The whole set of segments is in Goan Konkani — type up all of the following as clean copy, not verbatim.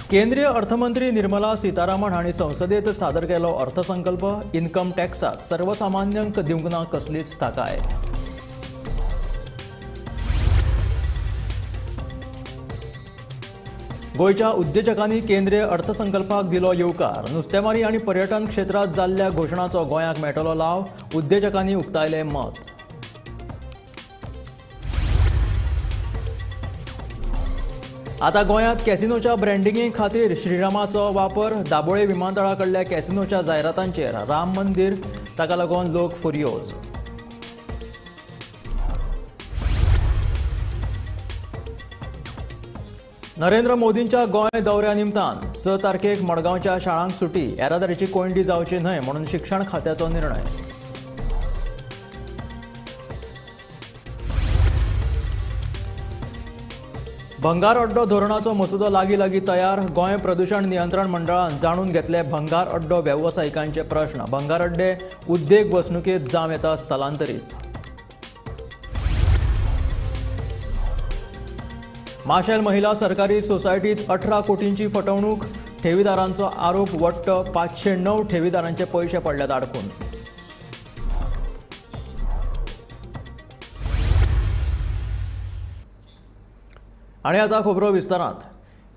केंद्रीय अर्थमंत्री निर्मला सीतारामन हांणी संसदेत सादर केलो अर्थसंकल्प. इन्कम टॅक्सात सर्वसामान्यांक दिवंक ना कसलीच थाकाय. गोंयच्या उद्देजकांनी केंद्रीय अर्थसंकल्पाक दिलो येवकार. नुस्तेमारी आनी पर्यटन क्षेत्रांत जाल्ल्या घोशणाचो गोंयाक मेळटलो लाव. उद्देजकांनी उक्तायलें मत. आतां गोंयांत कॅसिनोच्या ब्रँडिंगे खातीर श्रीरामाचो वापर. दाबोळे विमानतळा कडल्या कॅसिनोच्या जायरातांचेर राम मंदिर, ताका लागून लोक फुर्योज. नरेंद्र मोदींच्या गोंय दौऱ्या निमतान 6 तारखेक मडगांवच्या शाळांक सुटी. येरादारीची कोंयडी जावची न्हय म्हणून शिक्षण खात्याचो निर्णय. भंगार अड्डो धोरणाचो मसुदो लागीं लागीं तयार. गोंय प्रदूषण नियंत्रण मंडळान जाणून घेतले भंगार अड्डो वेवसायिकांचे प्रश्न. भंगार अड्डे उद्देग वसणुकेंत जावं येता स्थलांतरीत. माशेल महिला सरकारी सोसायटीत 18 कोटींची फटवणूक. ठेवीदारांचो आरोप. वट्ट 509 ठेवीदारांचे पयशे पडल्यात आडकून. आनी आतां खबरो विस्तारांत.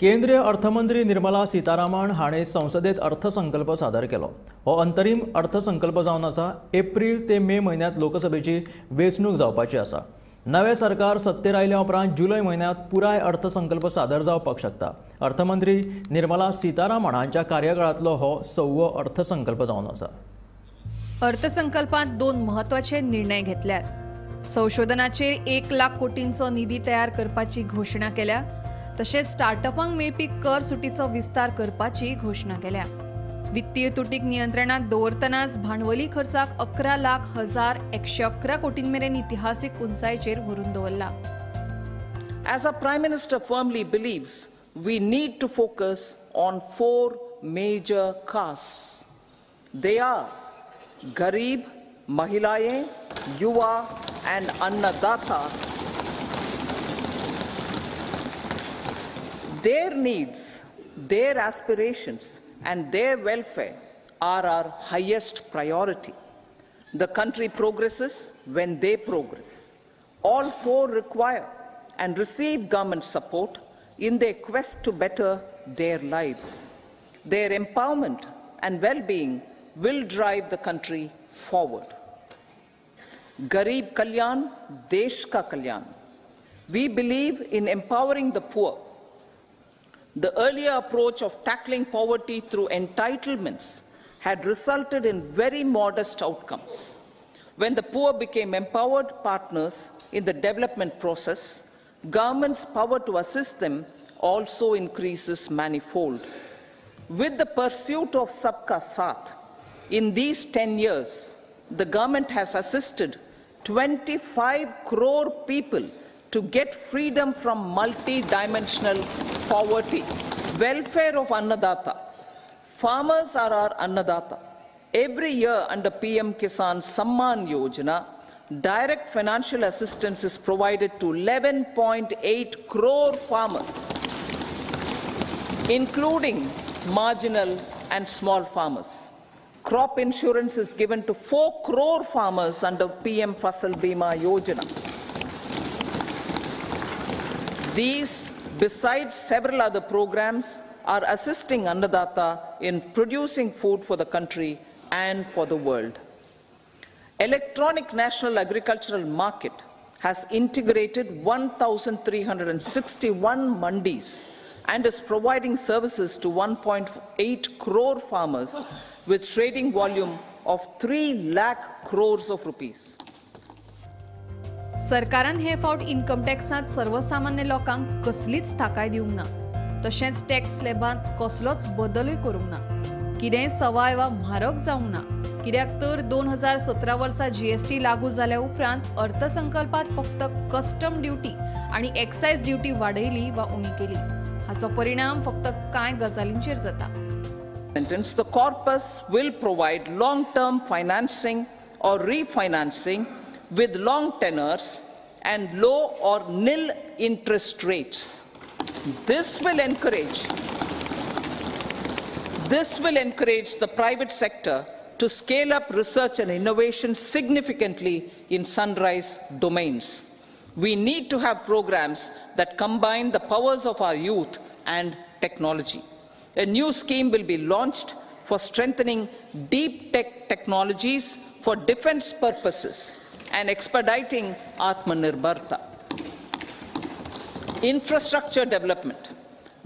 केंद्रीय अर्थमंत्री निर्मला सीतारामन हाणें संसदेत अर्थसंकल्प सादर केलो. हो अंतरीम अर्थसंकल्प जावन आसा. एप्रील ते मे म्हयन्यांत लोकसभेची वेंचणूक जावपाची आसा. नवें सरकार सत्तेर आयल्या उपरांत जुलय म्हयन्यांत पुराय अर्थसंकल्प सादर जावपाक शकता. अर्थमंत्री निर्मला सीतारामन हांच्या कार्यकाळांतलो हो 6वो अर्थसंकल्प जावन आसा. अर्थसंकल्पांत 2 म्हत्वाचे निर्णय घेतल्यात. संशोधनाचेर 1 लाख कोटींचो निधी तयार करपाची घोशणा केल्या. तशेंच स्टार्टअपांक मेळपी कर सुटीचो विस्तार करपाची घोशणा केल्या. वित्तीय तुटीक नियंत्रणात दवरतनाच भांडवली खर्चाक 11,01,111 कोटीं मेरेन इतिहासीक उंचायेचेर व्हरून दवरला. As our Prime Minister firmly believes, we need to focus on 4 major castes. They are Garib, Mahilayen, Yuva and Annadata. Their needs, their aspirations and their welfare are our highest priority. The country progresses when they progress. All 4 require and receive government support in their quest to better their lives. Their empowerment and well-being will drive the country forward. Garib Kalyan, Desh ka Kalyan. We believe in empowering the poor. The earlier approach of tackling poverty through entitlements had resulted in very modest outcomes. When the poor became empowered partners in the development process, government's power to assist them also increases manifold. With the pursuit of Sabka Saath, in these 10 years, the government has assisted 25 crore people to get freedom from multi-dimensional poverty. Welfare of Annadata. Farmers are our Annadata. Every year under PM Kisan Samman Yojana, direct financial assistance is provided to 11.8 crore farmers, including marginal and small farmers. Crop insurance is given to 4 crore farmers under PM Fasal Bima Yojana. These, besides several other programs, are assisting Annadata in producing food for the country and for the world. Electronic National Agricultural Market has integrated 1,361 mandis and is providing services to 1.8 crore farmers with trading volume of 3 lakh crores of rupees. सरकारान हे फावट इन्कम टॅक्सांत सर्वसामान्य लोकांक कसलीच थाकाय दिवंक ना. तशेंच टॅक्स स्लॅबांत कसलोच बदलूय करूंक ना. कितेंय सवाय वा म्हारग जावंक ना. कित्याक तर 2017 वर्सा जीएसटी लागू जाल्या उपरांत अर्थसंकल्पांत फक्त कस्टम ड्युटी आनी एक्सायज ड्युटी वाडयली वा उणी केली. हाचो परिणाम फक्त कांय गजालींचेर जाता. The corpus will provide long-term financing or refinancing with long tenors and low or nil interest rates. This will encourage This will encourage the private sector to scale up research and innovation significantly in sunrise domains. We need to have programs that combine the powers of our youth and technology. A new scheme will be launched for strengthening deep tech technologies for defense purposes and expediting Atmanirbharta. Infrastructure development.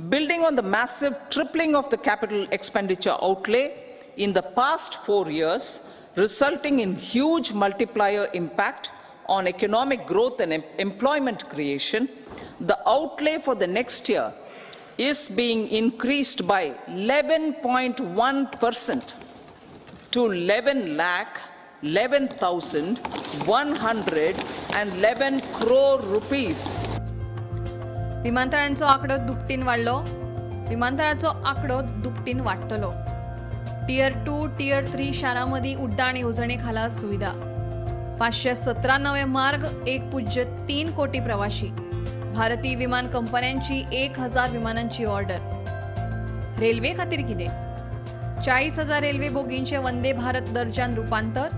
Building on the massive tripling of the capital expenditure outlay in the past 4 years, resulting in huge multiplier impact on economic growth and employment creation, the outlay for the next year is being increased by 11.1% to 11,11,111 crore rupees. विमानतळांचो आंकडो दुपटीन वाडलो. विमानतळाचो आंकडो दुपटीन वाडटलो. टियर 2, टियर 3 शारां मदीं उड्डाण येवजणे खाला सुविधा. 517 नवे मार्ग, 1.3 कोटी प्रवाशी. भारतीय विमान कंपन्यांची 1000 विमानांची ऑर्डर. रेल्वे खातीर कितें? 40,000 रेल्वे बोगींचे वंदे भारत दर्जान रुपांतर.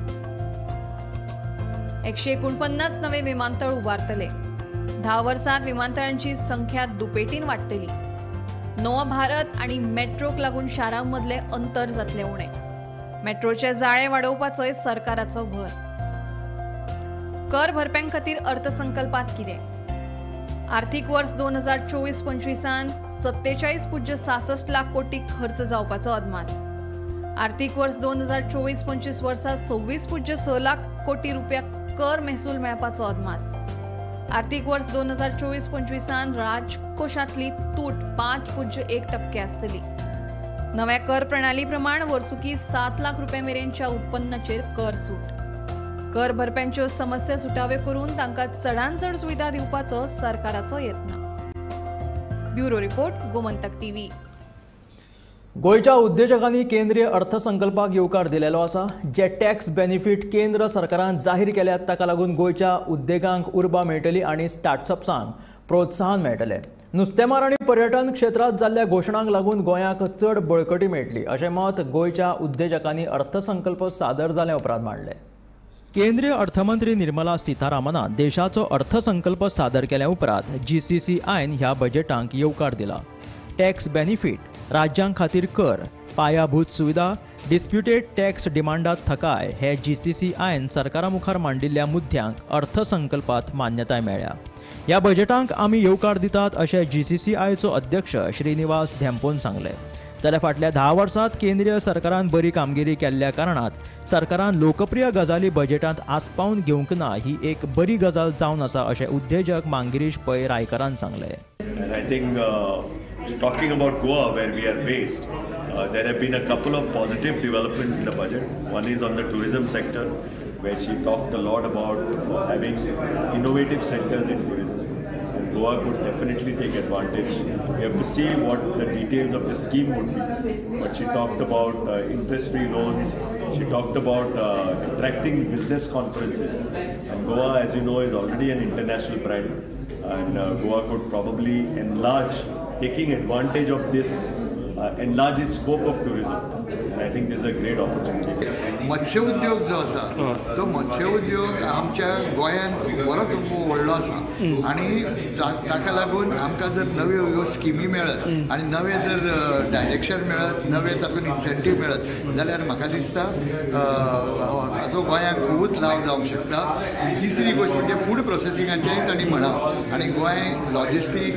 149 नवे विमानतळ उबारतले. 10 वर्सांत विमानतळांची संख्या दुपेटीन वाडटली. नवो भारत आनी मेट्रोक लागून शारां मदलें अंतर जातलें उणें. मेट्रोचे जाळें वाडोवपाचोय सरकाराचो भर. कर भरप्यां खातीर अर्थसंकल्पांत कितें? आर्थिक वर्स 2024-25 47.66 लाख कोटी खर्च जावपाचो अदमास. आर्थिक वर्स 2024-25 वर्सा 26.6 लाख कोटी रुपया कर महसूल मेळपाचो अदमास. आर्थिक वर्स 2024-25 राजकोशांतली तूट 5.1% आसतली. नव्या कर प्रणाली प्रमाण वर्सुकी 7 लाख रुपया मेरेनच्या उत्पन्नाचेर कर सूट. कर भरप्यांच्यो समस्या सुटाव्यो करून तांकां चडान चड सुविधा दिवपाचो सरकाराचो यत्न. Bureau report, Gomantak TV. गोंयच्या उद्देजकांनी केंद्रीय अर्थसंकल्पाक येवकार दिलेलो आसा. जे टॅक्स बेनिफीट केंद्र सरकारान जाहीर केल्यात ताका लागून गोंयच्या उद्देगांक उर्बा मेळटली आनी स्टार्टअप्सांक प्रोत्साहन मेळटलें. नुस्तेमार आनी पर्यटन क्षेत्रांत जाल्ल्या घोशणांक लागून गोंयाक चड बळकटी मेळटली अशें मत गोंयच्या उद्देजकांनी अर्थसंकल्प सादर जाल्या उपरांत मांडलें. केंद्रीय अर्थमंत्री निर्मला सीतारामनान देशाचो अर्थसंकल्प सादर केल्या उपरांत GCCIन ह्या बजेटांक येवकार दिला. टॅक्स बेनिफीट, राज्यां खातीर कर, पायाभूत सुविधा, डिस्प्युटेड टॅक्स डिमांडात थकाय हे GCCIन सरकारा मुखार मांडिल्ल्या मुद्द्यांक अर्थसंकल्पात मान्यताय मेळ्ळ्या. ह्या बजेटांक आमी येवकार दितात अशें GCCIचो अध्यक्ष श्रीनिवास धेंपोन सांगलें. जाल्यार फाटल्या 10 वर्सांत केंद्रीय सरकारान बरी कामगिरी केल्ल्या कारणान सरकारान लोकप्रिय गजाली बजेटांत आस्पावन घेवंक ना ही एक बरी गजाल जावन आसा अशें उद्देजक मांगिरीश पै रायकारान सांगलें. Talking about Goa, where we are based, there have been a couple of positive developments in the budget. One is on the tourism sector, where she talked a lot about having innovative centers in tourism. And Goa could definitely take advantage. We have to see what the details of the scheme would be. But she talked about interest-free loans. She talked about attracting business conferences. And Goa, as you know, is already an international brand. And Goa could probably enlarge, taking advantage of this, enlarge its scope of tourism. And I think this is a great opportunity. मत्स्य उद्योग जो आसा तो मत्स्य उद्योग आमच्या गोंयांत बरोच व्हडलो आसा आनी ताका लागून आमकां जर नव्यो ह्यो स्किमी मेळत आनी नवें जर डायरेक्शन मेळत, नवें तातूंत इन्सेंटीव मेळत जाल्यार म्हाका दिसता हाचो गोंयांक खुबूच लाव जावंक शकता. तिसरी गोश्ट म्हणजे फूड प्रोसेसिंगाचेंय तांणी म्हळां आनी गोंय लॉजिस्टीक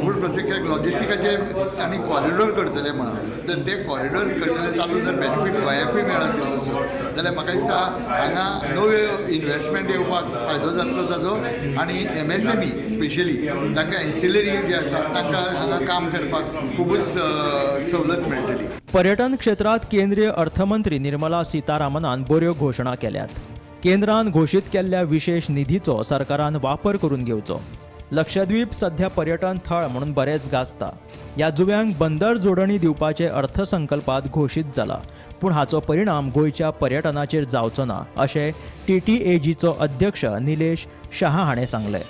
फूड प्रोसेसिंग लॉजिस्टिकाचें तांणी कॉरिडोर करतले म्हळां, तर ते कॉरिडोर करतले तातूंत जर बेनिफीट गोंयाकूय मेळत तितलोसो जाल्यार म्हाका दिसता हांगा नव्यो इन्वेस्टमेंट येवपाक फायदो जातलो ताजो आनी MSME specially तांकां एन्सिलरी जे आसा तांकां हांगा काम करपाक खुबूच सवलत मेळटली. पर्यटन क्षेत्रांत केंद्रीय अर्थमंत्री निर्मला सीतारामनान बऱ्यो घोशणा केल्यात. केंद्रान घोशीत केल्ल्या विशेष निधीचो सरकारान वापर करून घेवचो. लक्षद्वीप सध्या पर्यटन थळ म्हणून बरेंच गाजता. ह्या जुव्यांक बंदर जोडणी दिवपाचे अर्थसंकल्पात घोशीत जाला, पूण हाचो परिणाम गोंयच्या पर्यटनाचेर जावचो ना अशें TTAGचो अध्यक्ष निलेश शहा हाणें सांगलें.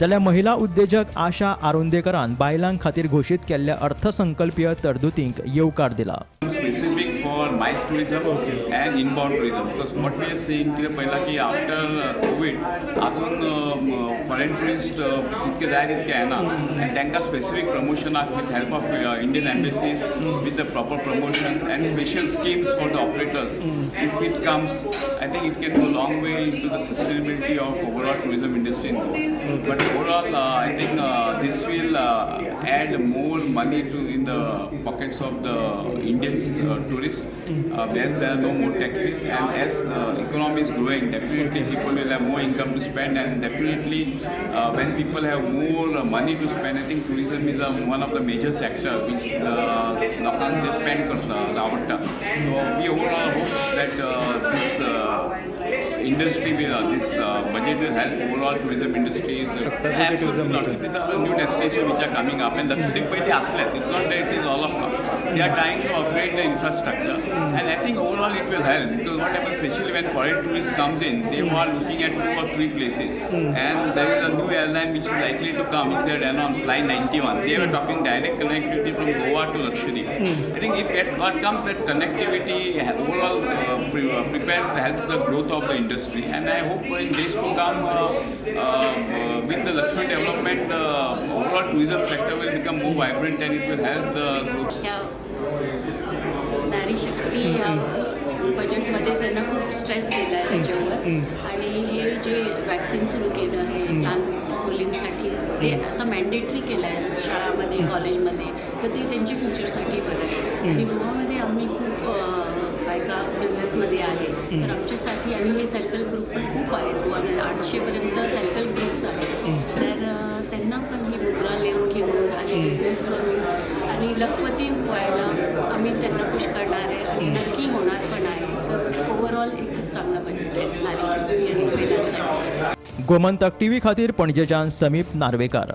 जाल्यार महिला उद्देजक आशा आरोंदेकरान बायलां खातीर घोशीत केल्ल्या अर्थसंकल्पीय तरतुदींक येवकार दिला. for MICE tourism and inbound tourism. Because what we are seeing कितें पळयलां की आफ्टर कोवीड अजून फॉरेन ट्युरिस्ट जितके जाय तितके येना आनी तांकां specific प्रमोशनाक with help of Indian embassies with the proper promotions and special schemes for the operators, if it comes, I think it can go long way into the sustainability of overall tourism industry in Goa. But overall, I think this will add more money to in the pockets of the Indian tourists. As there are no more taxes and as economy is growing, definitely people will have more income to spend, and definitely when people have more money to spend, I think tourism is one of the major sector which लोकांक जे spend करता आवडटा. So we overall hope that this industry will, this budget will help overall tourism industries. Absolutely not. These are the new destinations which are coming up, and Lakshadweep पयलीं आसलेच. It's not that it is all of come. They are trying to upgrade the infrastructure, and I think overall it will help, because what happens, especially when foreign tourists comes in, they are looking at 2 or 3 places, and there is a new airline which is likely to come, which they had announced, Fly 91. They were talking direct connectivity from Goa to Lakshadweep. I think if it what comes, that connectivity overall prepares, helps the growth of the industry, and I hope in days to come with the Lakshadweep development, the overall tourism sector will become more vibrant and it will help the growth. नारी शक्ती या बजेटमध्ये त्यांना खूप स्ट्रेस दिला आहे त्याच्यावर, आणि हे जे वॅक्सिन सुरू केलं आहे लहान मुलींसाठी, ते आता मॅन्डेटरी केलं आहे शाळामध्ये, कॉलेजमध्ये, तर ते त्यांच्या फ्युचरसाठी बरं आहे. आणि गोवामध्ये आम्ही खूप बायका बिझनेसमध्ये आहे, तर आमच्यासाठी, आणि हे सेल्फ हेल्प ग्रुप पण खूप आहेत गोवामध्ये, 800पर्यंत सेल्फ हेल्प ग्रुप्स आहेत, तर त्यांना पण ही मुद्रा लोन घेऊन आणि बिझनेस करून आणि लखपती व्हायला आम्ही त्यांना पुश करणार आहे आणि नक्की होणार पण आहे. तर ओव्हरऑल एक खूप चांगला बजेट आहे नारी शक्ती आणि महिलांसाठी. गोमंतक टीव्ही खातीर पणजेच्यान समीप नार्वेकार.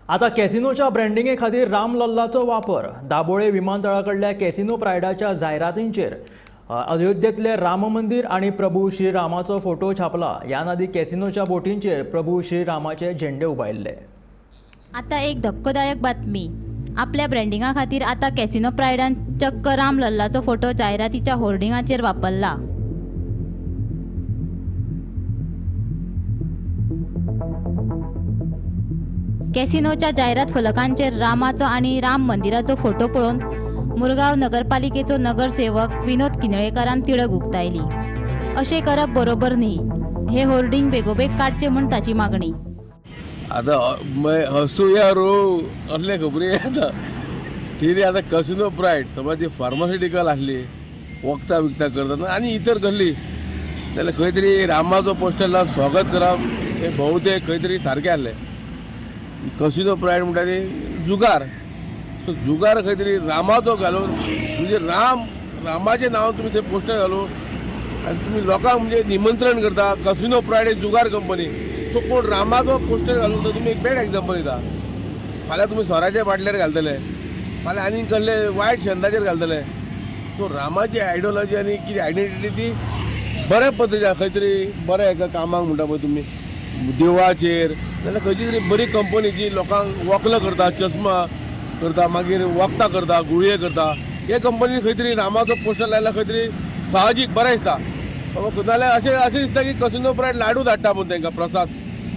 आता कॅसिनोच्या ब्रँडिंगे खातीर राम लल्लाचो वापर. दाबोळे विमानतळा कडल्या कॅसिनो प्रायडाच्या जायरातींचेर अयोध्येंतले राम मंदिर आनी प्रभू श्रीरामाचो फोटो छापला. ह्या आदी कॅसिनोच्या बोटींचेर प्रभू श्रीरामाचे झेंडे उबायल्ले. आता एक धक्कोदायक बातमी. आपल्या ब्रँडिंगा खातीर आता कॅसिनो प्रायडान चक्क राम लल्लाचो फोटो जायरातीच्या होर्डिंगाचेर वापरला. कॅसिनोच्या जायरात फलकांचेर रामाचो आनी राम मंदिराचो फोटो पळोवन मुरगांव नगरपालिकेचो नगरसेवक विनोद किनळेकारान तिडक उक्तायली. अशें करप बरोबर न्ही, हे होर्डिंग बेगोबेग काडचें म्हूण ताची मागणी. आतां हसूया रो असले खबरी येता ती आतां कसिनो प्रायड समज ती फार्मास्युटिकल आसली, वखदां बिकदां करता आनी इतर कसली जाल्यार खंय तरी रामाचो पोस्टर लावन स्वागत करप हें बहुतेक खंय तरी सारकें आसलें. कसिनो प्रायड म्हणटा ती जुगार, सो जुगार खंय तरी रामाचो घालून म्हणजे राम रामाचें नांव तुमी थंय पोस्टर घालून आनी तुमी लोकांक म्हणजे निमंत्रण करता. कसिनो प्रायड ही जुगार कंपनी, सो कोण रामाचो पोस्टर घालून तर तुमी एक बॅड एग्जाम्पल दिता. फाल्यां तुमी सोऱ्याच्या बाटल्यार घालतले, फाल्यां आनी कसले वायट छंदाचेर घालतले. सो रामाची आयडियोलॉजी आनी कितें आयडेंटिटी ती बऱ्या पद्दतीन खंय तरी बऱ्या एका कामाक म्हणटा पळय तुमी देवळाचेर, जाल्यार खंयची तरी बरी कंपनी जी लोकांक वक्ल करता, चश्मा करता, मागीर वखदां करता, गुळये करता, हे कंपनी खंय तरी रामाचो पोस्टर लायल्यार खंय तरी साहजीक बरें दिसता. नाल्यार अशें अशें दिसता की कसिनो प्रायड लाडू धाडटा म्हूण तांकां प्रसाद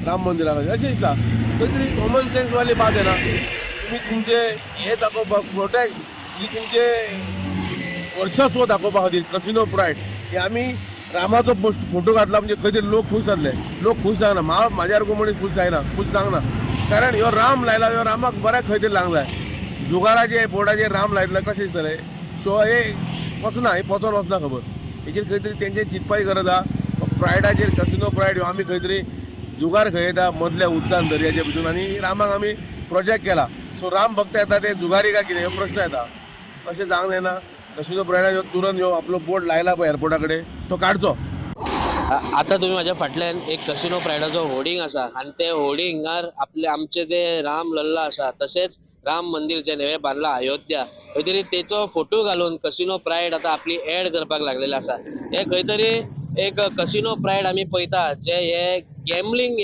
राम मंदिरा खातीर, अशें दिसता. खंय तरी कॉमन सेन्स वाली बात येना. तुमी तुमचें हें दाखोवपाक प्रोटेक्ट जी तुमचें वर्चस्व दाखोवपा खातीर कसिनो प्रायड की आमी रामाचो पोस्ट फोटो घातला म्हणजे खंय तरी लोक खूश जातले. लोक खूश जायना, म्हाज्या सारको मनीस खूश जायना, खूश जावंक ना, कारण ह्यो राम लायला, ह्यो रामाक बऱ्याक खंय तरी लागलाय. जुगाराचे बोर्डाचेर राम लायतले कशें दिसतलें? सो हे वचना, हे पचोन वचना खबर. हेचेर खंय तरी तेंचे चिंतपाची गरज आहा. प्रायडाचेर कसिनो प्रायड ह्यो आमी खंय तरी जुगार खेळयता मदल्या उदकान दर्याच्या भितून आनी रामाक आमी प्रोजेक्ट केला. सो राम भक्त येता ते जुगारी काय कितें हो प्रश्न येता. अशें जावंक जायना. कसिनो प्रायडान ह्यो तुरंत ह्यो आपलो बोर्ड लायला पळय एअरपोर्टा कडेन तो काडचो. आतां तुमी म्हाज्या फाटल्यान एक कसिनो प्रायडाचो होर्डिंग आसा आनी ते होर्डिंगार आपले आमचे जे राम लल्ला आसा तशेंच राम मंदिर जे नवें बांदलां अयोध्या, खंय तरी तेचो फोटो घालून कसिनो प्रायड आतां आपली एड करपाक लागलेले आसा. हे खंय तरी एक कसिनो प्रायड आमी पळयता जे हे गॅमलिंग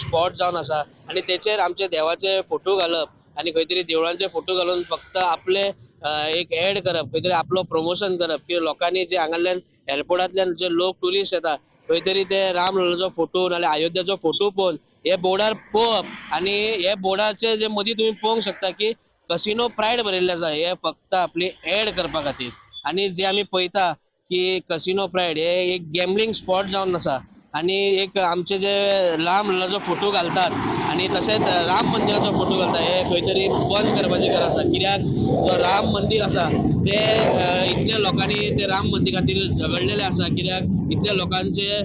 स्पॉट जावन आसा आनी तेचेर आमचे देवाचे फोटो घालप आनी खंय तरी देवळांचे फोटो घालून फक्त आपले एक एड करप, खंय तरी आपलो प्रमोशन करप की लोकांनी जे हांगांतल्यान एअरपोर्टांतल्यान जे लोक ट्युरिस्ट येता खंय तरी ते राम लल्लाचो फोटो नाल्यार अयोध्याचो फोटो पळोवन हे बोर्डार पळोवप आनी हे बोर्डाचे जे मदीं तुमी पळोवंक शकता की कसिनो प्रायड बरयल्लें आसा, हे फक्त आपली एड करपा खातीर. आनी जे आमी पळयता की कसिनो प्रायड हे एक गॅम्बलिंग स्पॉट जावन आसा आनी एक आमचे जे राम लल्लाचो फोटो घालतात आनी तशेंच राम मंदिराचो फोटो घालतात, हे खंय तरी बंद करपाची गरज आसा. कित्याक जो राम मंदीर आसा ते इतल्या लोकांनी ते राम मंदिर खातीर झगडलेले आसा, कित्याक इतल्या लोकांचे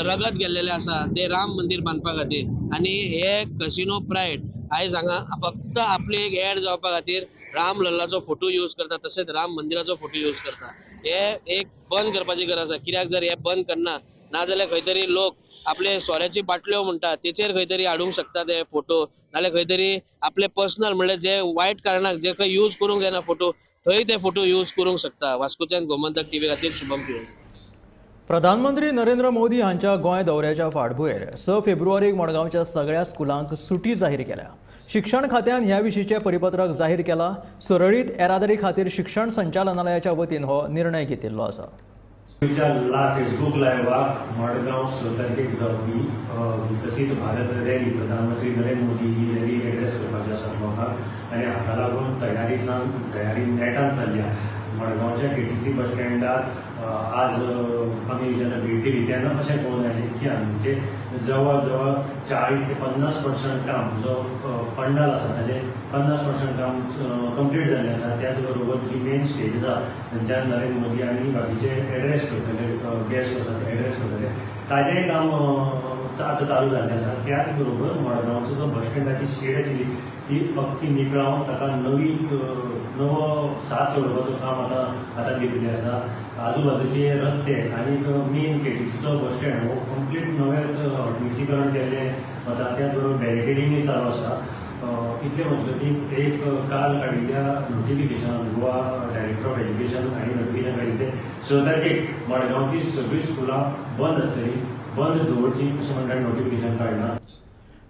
रगत गेल्लेले आसा ते राम मंदीर बांदपा खातीर. आनी हे कसिनो प्रायड आयज हांगा फक्त आपली एक एड जावपा खातीर राम लल्लाचो फोटो यूज करता, तशेंच राम मंदिराचो फोटो यूज करता. हे एक बंद करपाची गरज आसा, कित्याक जर हे बंद करना नाजाल्यार खंय तरी लोक आपले सोऱ्याची बाटल्यो म्हणटा तेचेर खंय तरी हाडूंक शकता ते फोटो, नाल्यार खंय तरी आपले पर्सनल म्हणल्यार जे वायट कारणाक जे खंय यूज करूंक जायना फोटो थंय ते फोटो यूज करूंक शकता. वास्कोच्यान गोमंतक टीव्ही खातीर शुभम पिळवणी. प्रधानमंत्री नरेंद्र मोदी हांच्या गोंय दौऱ्याच्या फाटभुंयेर 6 फेब्रुवारीक मडगांवच्या सगळ्या स्कुलांक सुटी जाहीर केल्या. शिक्षण खात्यान ह्या विशींचें परिपत्रक जाहीर केलां. सुरळीत येरादारी खातीर शिक्षण संचालनालयाच्या वतीन हो निर्णय घेतिल्लो आसा. फेसबूक लायव्हाक मडगांव 6 तारखेक जावपी विकसीत भारत रॅली प्रधानमंत्री नरेंद्र मोदी ही रॅली एड्रेस करपाची आसा लोकांक आनी हाका लागून तयारी नेटान चल्ल्या. मडगांवच्या केटीसी बस स्टँडार आज आमी जेन्ना भेट दिली तेन्ना अशें कळून आयलें की आमचे जवळ जवळ 40 ते 50% काम जो पंडाल आसा ताजें 50% काम कंप्लीट जाल्लें आसा. त्याच बरोबर जी मेन स्टेज आसा थंयच्यान नरेंद्र मोदी आनी बाकीचे एड्रेस करतले गेस्ट आसा ते एड्रेस करतले ताजेंय काम आतां चालू जाल्लें आसा. त्याच बरोबर मडगांवचो जो बस स्टँडाची शेड आशिल्ली ती अख्खी निकळावन ताका नवो साथ चडोवपाचो काम आतां घेतिल्लें आसा. आजूबाजूचे रस्ते आनी मेन केटीसीचो बस स्टँड हो कंप्लीट नवें हॉटमिक्सीकरण केल्लें वता. त्याच बरोबर बॅरिकेडिंगूय चालू आसा. इतले मजगतीं एक काल काडिल्ल्या नोटिफिकेशनान गोवा डायरेक्टर ऑफ एज्युकेशन हांणी नोटिफिकेशन काडिल्लें 6 तारखेक मडगांवची सगळीं स्कुलां बंद आसतलीं, बंद दवरची अशें म्हणटा नोटिफिकेशन काडलां.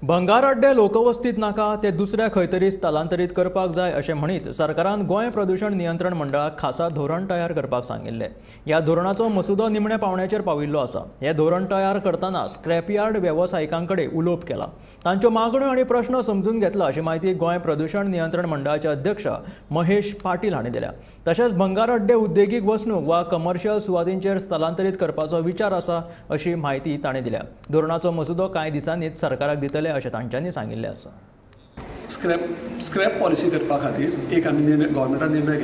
भंगार अड्डे लोकवस्तीत नाका ते दुसऱ्या खंय तरी स्थलांतरीत करपाक जाय अशें म्हणीत सरकारान गोंय प्रदूशण नियंत्रण मंडळाक खासा धोरण तयार करपाक सांगिल्लें. ह्या धोरणाचो मसुदो निमण्या पावण्याचेर पाविल्लो आसा. हें धोरण तयार करतना स्क्रॅपयार्ड वेवसायिकां कडेन उलोवप केलां, तांच्यो मागण्यो आनी प्रश्न समजून घेतला अशी म्हायती गोंय प्रदूशण नियंत्रण मंडळाचे अध्यक्ष महेश पाटील हांणी दिल्या. तशेंच भंगार अड्डे उद्देगीक वसणूक वा कमर्शियल सुवातींचेर स्थलांतरीत करपाचो विचार आसा अशी म्हायती तांणी दिल्या. धोरणाचो मसुदो कांय दिसांनीच सरकाराक दितले अशें तांच्यांनी सांगिल्लें आसा. स्क्रॅप पॉलिसी करपा खातीर एक आमी निर्णय गव्हर्मेंटान निर्णय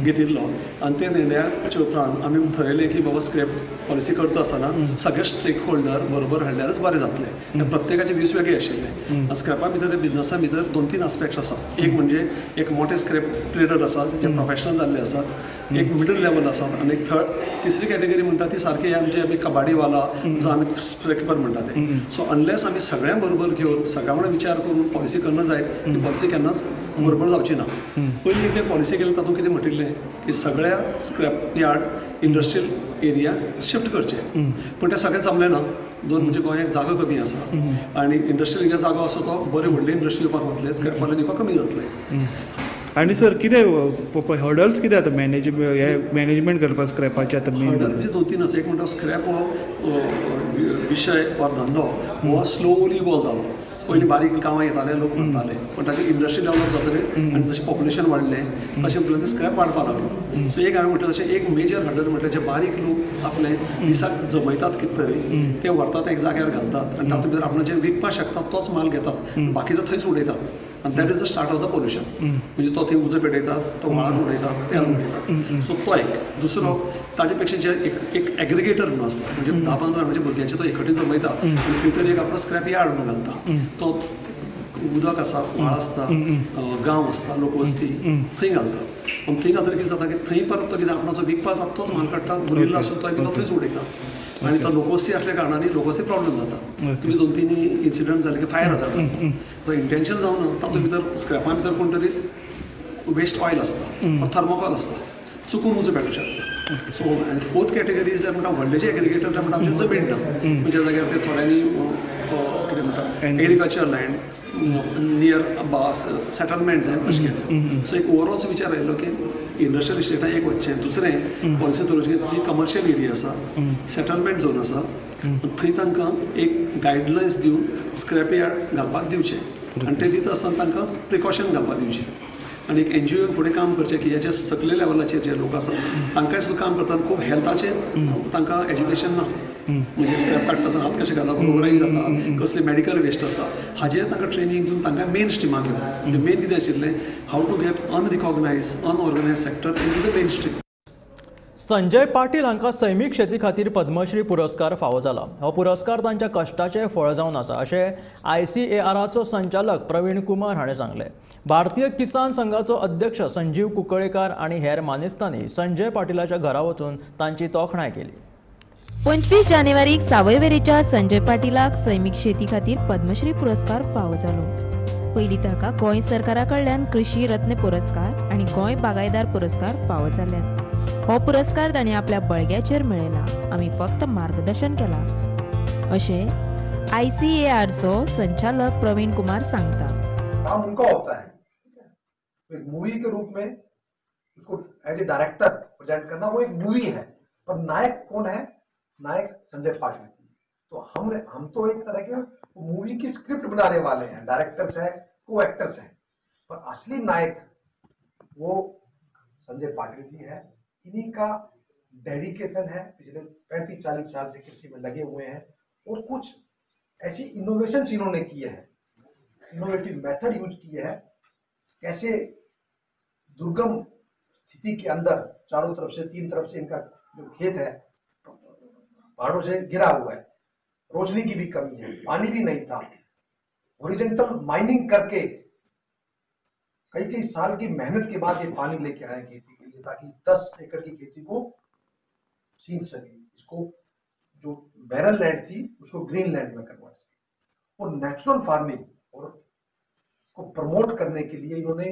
घेतिल्लो आनी त्या निर्णयाच्या उपरांत आमी थरयलें की बाबा स्क्रॅप पॉलिसी करता आसतना सगळे स्टेक होल्डर बरोबर हाडल्यारच बरें जातलें. प्रत्येकाचे व्यूज वेगळे आशिल्ले. स्क्रॅपा भितर बिजनसा भितर 2-3 आस्पेक्ट्स आसा. एक म्हणजे एक मोठे स्क्रॅप ट्रेडर आसात जे प्रोफेशनल जाल्ले आसात, एक मिडल लेवल आसात आनी एक तिसरी कॅटेगरी म्हणटा ती सारकी आमचे आमी कबाडीवाला जो आमी स्क्रॅपर म्हणटा ते. सो अनलेस आमी सगळ्यां बरोबर घेवन सगळ्यां वांगडा विचार करून पॉलिसी करना जायत ती पॉलिसी केन्नाच बरोबर जावची ना. पयलीं ते पॉलिसी केली तातूंत कितें म्हटिल्लें की सगळ्या scrap yard industrial area shift करचे, पूण तें सगळें जमलें ना. दोन म्हणजे गोंयाक जागो कमी आसा आनी इंडस्ट्रियल एरिया जागो आसा तो बरे व्हडले इंडस्ट्री येवपाक वतले, स्क्रॅपवाले दिवपाक कमी जातले. आनी सर कितें हर्डल्स कितें आतां मॅनेजमेंट करपाक स्क्रॅपाचें? आतां हर्डल म्हणजे 2-3 आसा. एक म्हणटा स्क्रॅप हो विशय वा धंदो हो स्लोली इवॉल्व जालो. पयलीं बारीक कामां येताले, लोक करताले, पूण ताची इंडस्ट्री डेवलप जातली आनी जशें पॉप्युलेशन वाडलें तशें म्हणल्यार ते स्क्रॅप वाडपाक लागलो. सो एक हांवें म्हटलें तशें एक मेजर हर्डल म्हटल्यार जे बारीक लोक आपले दिसाक जमयतात कितें तरी ते व्हरतात एक जाग्यार घालतात आनी तातूंत भितर आपण जे विकपाक शकतात तोच माल घेतात, बाकीचो थंयच उडयतात आनी that is the start of the pollution. म्हणजे तो थंय उजो पेटयतात, तो व्हाळान उडयतात, तेल उडयतात. सो तो एक. दुसरो ताजे पेक्षा जे एक एग्रिगेटर म्हणून आसता म्हणजे 10-15 जाणांच्या भुरग्यांचे तो एकवटीत जमयता आनी खंय तरी एक आपलो स्क्रॅप यार्ड म्हणून घालता. तो उदक आसा, व्हाळ आसता, गांव आसता, लोकवस्ती थंय घालता. आनी थंय घालतकीर कितें जाता की थंय परत तो कितें आपणाचो विकपाक जाता तोच माल काडटा, उरिल्लो आसून तो तो थंयच उडयता आनी तो लोकवस्ती आसल्या कारणान लोकवस्ती प्रॉब्लम जाता. तुमी 2-3 इन्सिडंट जाले की फायर हजार्ड जाता. तो इंटेन्शन जावन तातूंत भितर स्क्रॅपा भितर कोण तरी वेस्ट ऑयल आसता, थर्मोकॉल आसता, चुकून उजो पेटूं शकता. सो आनी फोर्थ कॅटेगरी जर म्हणटा व्हडले जे एग्रिगेटर म्हणटा आमचे जमीन ना, म्हणजे जाग्यार ते थोड्यांनी कितें म्हणटा एग्रीकल्चर लँड नियर सेटलमेंट जाय अशें केलें. सो एक ओवरऑल विचार आयलो की इंडस्ट्रियल इस्टेटां एक वचचें, दुसरें पॉलिसी दवरचें जी कमर्शियल एरिया आसा, सेटलमेंट झोन आसा, थंय तांकां एक गायडलायन्स दिवन स्क्रॅप यार्ड घालपाक दिवचें आनी ते दिता आसतना तांकां प्रिकॉशन घालपाक दिवचें आनी एक एनजीओन फुडें काम करचें की हेच्या सकले लेवलाचेर जे लोक आसा तांकांय सुद्दां काम करतना खूब हेल्थाचें तांकां एज्युकेशन ना, म्हणजे स्क्रॅप काडटा आसतना हात कशें घालप, रोगराई जाता, कसली मेडिकल वेस्ट आसा, हाजेर तांकां ट्रेनींग दिवन तांकां मेन स्ट्रिमाक घेवन, म्हणजे मेन कितें आशिल्लें how to get unrecognised unorganised sector into the main stream. Sanjay Patil हांकां सैमीक शेती खातीर पद्मश्री पुरस्कार फावो जाला. हो पुरस्कार तांच्या कश्टाचें फळ जावन आसा अशें आयसीएआराचो संचालक प्रवीण कुमार हाणें सांगलें. भारतीय किसान संघाचो अध्यक्ष संजीव कुंकळेकार आनी हेर मानेस्तांनी संजय पाटीलाच्या घरा वचून तांची तोखणाय केली. 25 जानेवारीक सावयवेरेच्या संजय पाटीलाक सैमीक शेती खातीर पद्मश्री पुरस्कार फावो जालो. पयलीं ताका गोंय सरकारा कडल्यान कृषी रत्न पुरस्कार आनी गोंय बागायदार पुरस्कार फावो जाल्यात. हो पुरस्कार तांणी आपल्या बळग्याचेर मेळयला, आमी फक्त मार्गदर्शन केला अशें आयसीएआरचो संचालक प्रवीण कुमार सांगता. काम उनका होता है, एक मूवी के रूप में उसको एज ए डायरेक्टर प्रेजेंट करना, वो एक मूवी है, पर नायक कौन है? नायक संजय पाटिल जी. तो हम तो एक तरह के मूवी की स्क्रिप्ट बनाने वाले हैं, डायरेक्टर्स हैं, को एक्टर्स हैं, पर असली नायक वो संजय पाटिल जी है. इन्हीं का डेडिकेशन है, पिछले 35-40 साल से कृषि में लगे हुए हैं और कुछ ऐसी इनोवेशंस इन्होंने किए हैं, इनोवेटिव मेथड यूज किए हैं, कैसे दुर्गम स्थिति के अंदर चारों तरफ से, 3 तरफ से इनका जो खेत है पहाड़ों से घिरा हुआ है, रोशनी की भी कमी है, पानी भी नहीं था, हॉरिजॉन्टल माइनिंग करके कई कई साल की मेहनत के बाद ये पानी लेके आए खेती के लिए, ताकि 10 एकड़ की खेती को सींच सके, इसको जो बैरन लैंड थी उसको ग्रीन लैंड में कन्वर्ट सके. और नेचुरल फार्मिंग और को प्रमोट करने के लिए इन्होंने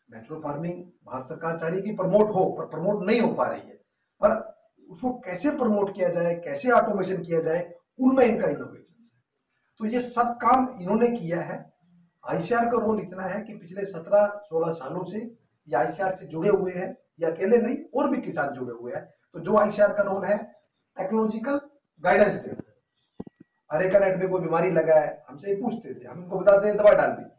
नेचुरल फार्मिंग भारत सरकार चाह रही है कि प्रमोट हो, पर प्रमोट नहीं हो पा रही है, पर उसको कैसे प्रमोट किया जाए, कैसे ऑटोमेशन किया जाए, उनमें इनका इनोवेशन है. तो ये सब काम इन्होंने किया है. आईसीआर का रोल इतना है कि पिछले 17-16 सालों से ये आईसीआर से जुड़े हुए हैं, ये अकेले नहीं और भी किसान जुड़े हुए हैं. तो जो आईसीआर का रोल है टेक्नोलॉजिकल गाइडेंस देना. अरेका नेट में कोई बीमारी लगा है हमसे ये पूछते थे, हम उनको बताते हैं दवा डाल दीजिए.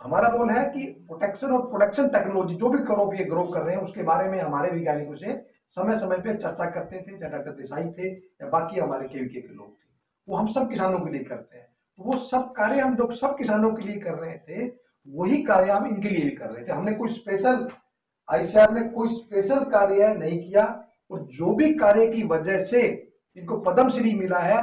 हमारा रोल है कि प्रोटेक्शन और प्रोडक्शन टेक्नोलॉजी जो भी क्रॉप ये ग्रो कर रहे हैं उसके बारे में हमारे वैज्ञानिकों से समय समय पे चर्चा करते थे, चाहे डॉक्टर देसाई थे या बाकी हमारे केवीके के लोग थे, वो हम सब किसानों के लिए करते हैं. तो वो सब कार्य हम लोग सब किसानों के लिए कर रहे थे, वही कार्य हम इनके लिए भी कर रहे थे. हमने कोई स्पेशल, आईसीआर ने कोई स्पेशल कार्य नहीं किया और जो भी कार्य की वजह से इनको पद्मश्री मिला है,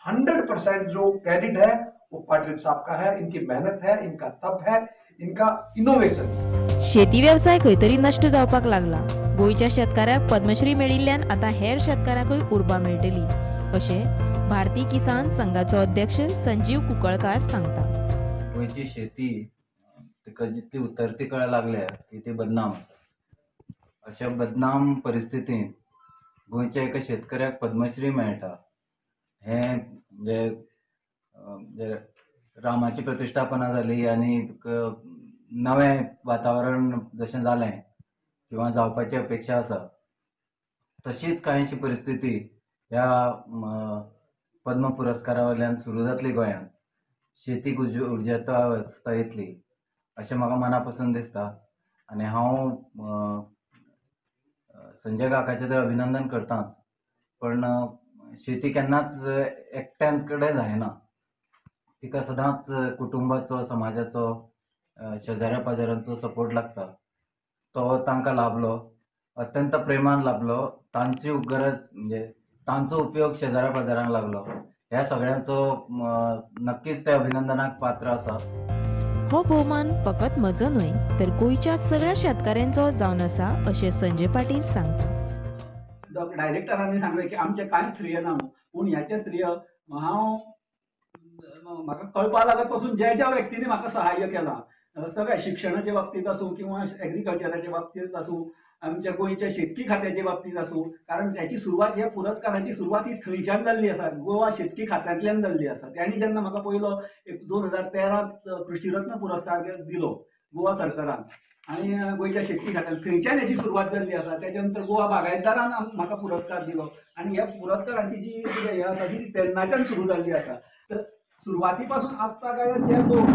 100% जो क्रेडिट है वो पाटिल साहब का है. इनकी मेहनत है, इनका तप है, इनका इनोवेशन. शेती व्यवसाय खंय तरी नष्ट जावपाक लागला. गोंयच्या शेतकाऱ्याक पद्मश्री मेळिल्ल्यान आतां हेर शेतकारांकूय उर्बा मेळटली अशें भारतीय किसान संघाचो अध्यक्ष संजीव कुंकळकार सांगता. गोंयची शेती तिका जितली उतरती कळ लागल्या ती बदनाम आसा. अशा बदनाम परिस्थितींत गोंयच्या एका शेतकऱ्याक पद्मश्री मेळटा हें म्हणजे रामाची प्रतिश्ठापना जाली आनी नवें वातावरण जशें जालें किंवा जावपाची अपेक्षा आसा तशीच कांयशी परिस्थिती ह्या पद्म पुरस्कारा वयल्यान सुरू जातली गोंयांत, शेतीक उर्जेता अवस्था येतली अशें म्हाका मना पसून दिसता. आनी हांव संजय काकाचें तर अभिनंदन करताच, पण शेती केन्नाच एकट्यान कडेन जायना, तिका सदांच कुटुंबाचो, समाजाचो, शेजाऱ्या पाजाऱ्यांचो सपोर्ट लागता. तो तांकां लाभलो, अत्यंत प्रेमान लाभलो. तांची गरज म्हणजे तांचो उपयोग शेजाऱ्या पाजाऱ्यांक लागलो. ह्या सगळ्यांचो नक्कीच ते अभिनंदनाक पात्र आसा. हो भोवमान फकत म्हजो न्हय तर गोंयच्या सगळ्या शेतकाऱ्यांचो जावन आसा अशें संजय पाटील सांगता. डायरेक्टरांनी सांगलें की आमचें कांयच श्रेय ना, पूण ह्याचें श्रेय हांव म्हाका कळपा लागत पसून ज्या ज्या व्यक्तींनी म्हाका सहाय्य केलां, सगळ्या शिक्षणाच्या बाबतीत आसूं किंवा एग्रीकल्चराच्या बाबतीत आसूं, आमच्या गोंयच्या शेतकी खात्याच्या बाबतीत आसूं, कारण त्याची सुरवात ह्या पुरस्काराची सुरवात ही थंयच्यान जाल्ली आसा, गोवा शेतकी खात्यांतल्यान जाल्ली आसा. त्यांनी जेन्ना म्हाका पयलो 2013 कृषीरत्न पुरस्कार दिलो गोवा सरकारान आनी गोंयच्या शेतकी खात्यान, थंयच्यान हेची सुरवात जाल्ली आसा. त्याच्या नंतर गोवा बागायतदारान म्हाका पुरस्कार दिलो आनी ह्या पुरस्कारांची जी कितें हें आसा ती तेन्नाच्यान सुरू जाल्ली आसा. तर सुरवाती पासून आजता काय जे लोक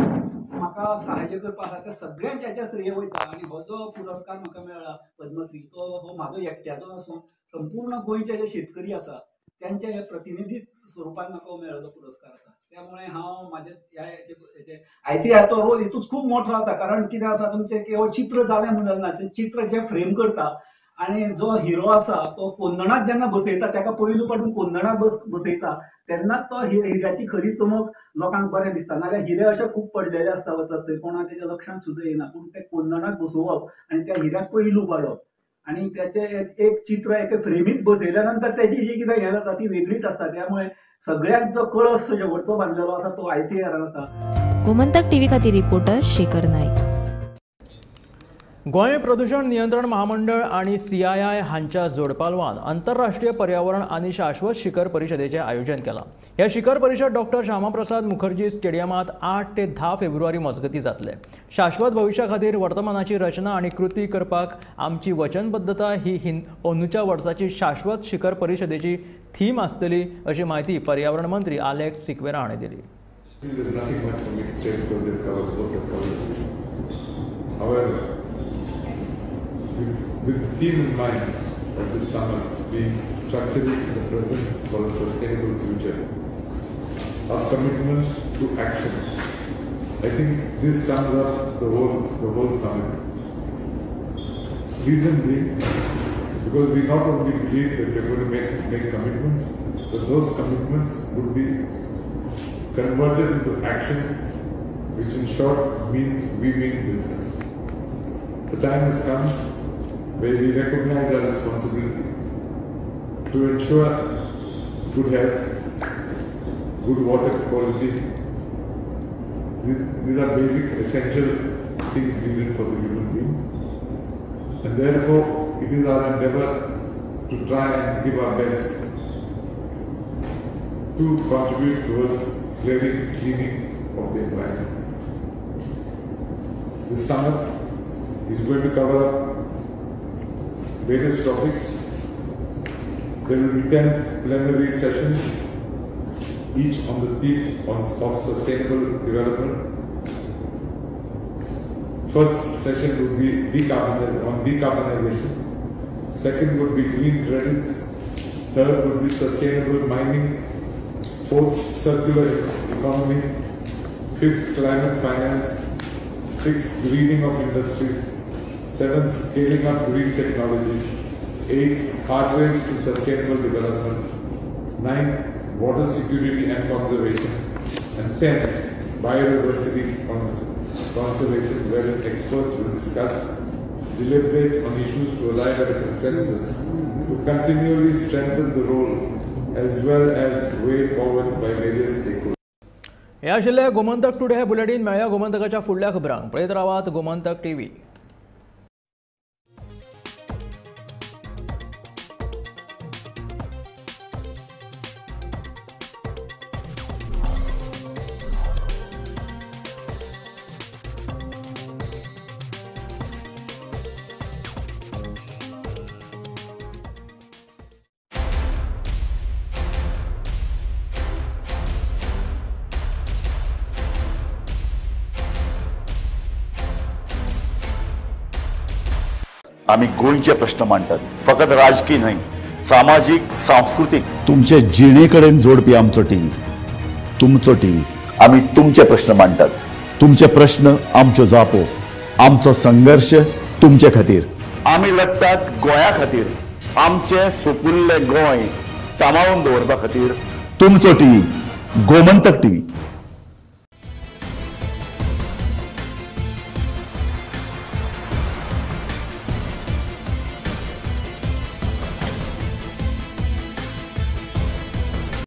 म्हाका सहाय्य करपा आसा त्या सगळ्यांच्या हेच्या श्रेय वयता. आनी हो जो पुरस्कार म्हाका मेळ्ळा पद्मश्री, तो हो म्हाजो एकट्याचो नासून संपूर्ण गोंयचे जे शेतकरी आसा त्यांच्या हे प्रतिनिधी स्वरुपान म्हाका मेळ्ळो पुरस्कार आसा. त्यामुळे हांव म्हाजे ह्या आयसीआरचो रोल हितूच खूब मोठो आसा. कारण कितें आसा, तुमचें केवळ चित्र जालें म्हूण जालना, तें चित्र जें फ्रेम करता आनी जो हिरो आसा तो कोंदणांत जेन्ना बसयता, ताका पयलू पासून कोंदणांत बसयता तेन्नाच तो हिऱ्याची खरी चमक लोकांक बरें दिसता. नाजाल्यार हिरे अशे खूब पडलेले आसता वचत थंय, कोणाक तेच्या लक्षांत सुद्दां येना. पूण ते कोंदणांत बसोवप आनी त्या हिऱ्याक पैलू पाडप आनी त्याचे एक चित्र एके फ्रेमीत बसयल्या नंतर त्याची जी कितें हें जाता ती वेगळीच आसता. त्यामुळे सगळ्यांत जो कळस शेवटचो बांदलेलो आसा तो आयसीआरान आसा. गोमंतक टीव्ही खातीर रिपोर्टर शेखर नायक. गोंय प्रदूषण नियंत्रण महामंडळ आणि CII हांच्या जोडपालवान आंतरराष्ट्रीय पर्यावरण आणि शाश्वत शिखर परिषदेचे आयोजन केलां. ह्या शिखर परिषद डॉक्टर श्यामाप्रसाद मुखर्जी स्टेडियमात 8 ते 10 फेब्रुवारी मजगती जातले. शाश्वत भविष्या खातीर वर्तमानाची रचना आणि कृती करपाक आमची वचनबद्धता ही अंदूच्या वर्साची शाश्वत शिखर परिषदेची थीम आसतली अशी म्हायती पर्यावरण मंत्री आलेक्स सिक्वेरा हांणी दिली. With the theme in mind of this summit being structuring the present for a sustainable future, our commitments to action. I think this sums up the whole summit. Reason being, because we not only believe that we are going to make commitments, but those commitments would be converted into actions, which in short means we mean business. The time has come where we recognize our responsibility to ensure good health, good water quality. These are basic essential things needed for the human being. And therefore, it is our endeavor to try and give our best to contribute towards clearing, cleaning of the environment. This summit is going to cover up various topics. There will be 10 plenary sessions, each on the theme of sustainable development. First session would be on decarbonization. Second would be green credits. Third would be sustainable mining. Fourth, circular economy. Fifth, climate finance. Sixth, greening of industries. Seventh, scaling up green technology. Eighth, pathways to sustainable development. Ninth, water security and conservation. And 10th, biodiversity conservation, wherein experts will discuss, deliberate on issues to arrive at a consensus to continually strengthen the role as well as way forward by various stakeholders. हे आशिल्लें गोमंतक टुडे हे बुलेटीन. मेळया गोमंतकाच्या फुडल्या खबरांक. पळयत रावात गोमंतक टीव्ही. आमी गोंयचे प्रश्न मांडटात, फकत राजकीय न्हय, सामाजीक, सांस्कृतीक, तुमचे जिणे कडेन जोडपी आमचो टीव्ही, तुमचो टीव्ही. आमी तुमचे प्रश्न मांडटात, तुमचे प्रश्न आमच्यो जापो, आमचो संघर्श तुमचे खातीर. आमी लढटात गोंया खातीर, आमचें सुपुल्लें गोंय सांबाळून दवरपा खातीर. तुमचो टीव्ही, गोमंतक टीव्ही.